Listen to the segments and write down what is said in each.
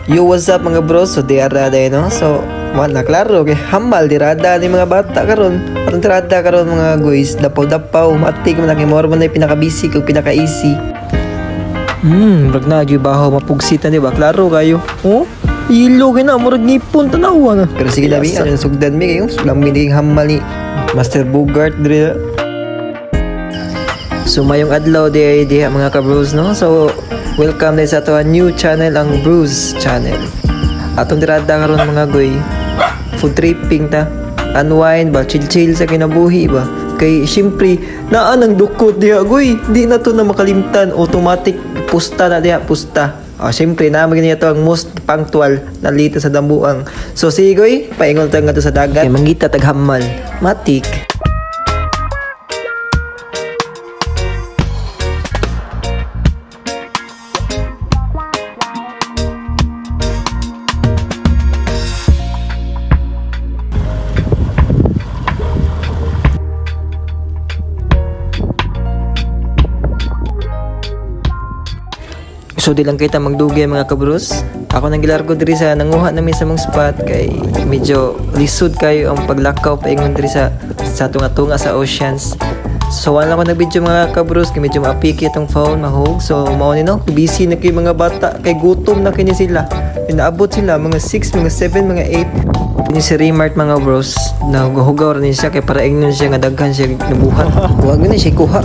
Yo, what's up, mga bro? So, di arada eh, no? So, wala, klaro, kay hamal, tirada ni mga bata karon. Atong tirada karon, mga guys, dapaw-dapaw, matik man na kay mao man na yung pinaka-basic ug pinaka-easy. Brag na, di baho, mapugsit na, di ba? Klaro kayo. Oh, ilo kay na, murag ngipon, tanawa na. Pero sige labi, ano sugdan mi kayo? Lami ni hamal ni Master Bogart diri. So mayong adlaw di ay diha, mga ka-bros, no? So welcome din sa ato ang new channel, ang Bros Channel. Atong tirada karon, mga goy. Food tripping ta. Unwind ba, chill chill sa kinabuhi ba. Kay syempre naa nang dukot diha, goy. Di na to na makalimtan, automatic pusta na diha, pusta. Ah, syempre na magani to ang most punctual na lito sa Dambuang. So sige goy, paingon ta ngadto sa dagat. Kay mangita tag hamal. Matik. So di lang kita magdugay, mga kabros. Ako nang gilargo diri sa nanguha namin sa mong spot kay medyo lisod kayo ang paglakaw paingon diri sa tunga-tunga sa oceans. So wala ko nag-video, mga kabros, kay medyo maapiki itong phone, mahog. So mao ni, no, busy na kay mga bata kay gutom na kini sila. Inaabot sila mga 6, mga 7, mga 8. Ni si Raymart, mga bros, nahugaw ni siya kay para ingnon siya nga daghan siya nabuhat. Wag na siya kuha.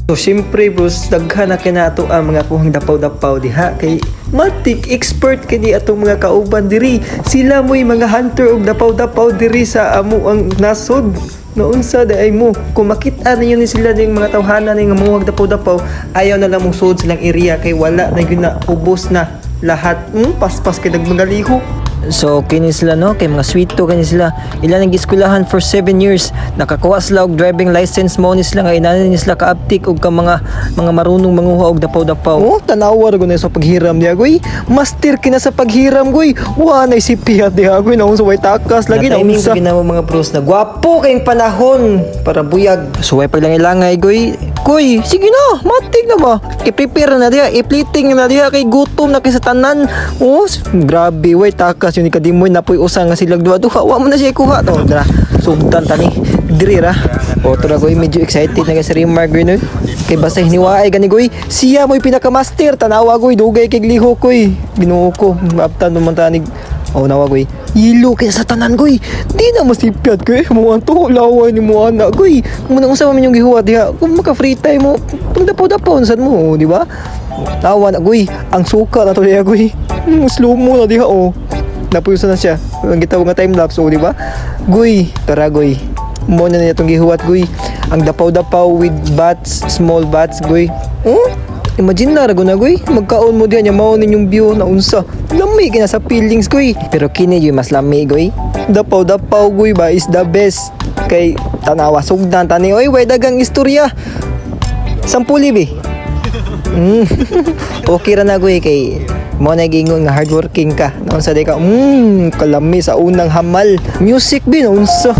So, syempre bros, daghan na kinato ang mga kuhang dapaw-dapaw diha kay matik expert kini atong mga kauban diri. Sila mo'y mga hunter og dapaw-dapaw diri sa amo ang nasod. Naunsa di ay mo? Kung makita ninyo ni sila ning mga tawhana ning muhag dapaw-dapaw, ayaw na lang mong sud silang area kay wala na gyud na, ubos na lahat. Paspas kay nagmagaliho. So kini sila, no, kay mga sweet to kini sila. Ila nang giskwelahan for 7 years. Nakakuha sila og driving license, mo ni sila nga inani ni sila kaaptik og ka mga marunong manguha og dapaw-dapaw. Oh, tanawa ra gud sa paghiram niya, goy. Master kina sa paghiram, goy. Wa na isipiyat diha, goy, naunsa way takas lagi na unsa. Ginawa, mga bros, na gwapo kayong panahon para buyag. So way paglangay-langay, goy. Koy, sige na, matik na ba? I-prepare na diha, i-plating na diha kay gutom na kay sa tanan. Oh, grabe, way takas yun ni kadimoy napoy usa nga silag duha duha. Wa mo na siya ikuha to. Dra, sugdan tani. Diri ra. O tura goy, medyo excited na kay si Remark goy, no. Kay basta hiniwaay gani, goy. Siya mo'y pinaka-master, tanawa goy, dugay kay lihok koy. Ginoo ko, maaptan mo man tanig. Oh, nawa goy. Yilo kay sa tanan, goy. Di na masipyat kay mo anto laway ni mo ana, goy. Muna unsa man yung gihuwat diha. Kung maka free time mo, pagdapaw-dapaw sad mo, di ba? Tawa na goy. Ang suka na to diha, goy. Slow mo na diha oh. Napuyusan na siya. Ang gitawag nga time lapse oh, di ba? Goy, tara goy. Mo na niya itong gihuwat, goy. Ang dapaw-dapaw with bats, small bats, goy. Oh, imagine na rago na goy, magkaon mo diyan nya mao ninyong view na unsa. Lami kina sa feelings, goy. Pero kini yung mas lami, goy. Dapaw-dapaw, goy, ba is the best. Kay tanawa sugdan tani oy, way dagang istorya. Sampuli bi. Okay ra na goy kay mo na gingon nga hardworking ka. Naunsa di ka? Kalami sa unang hamal. Music bi naunsa.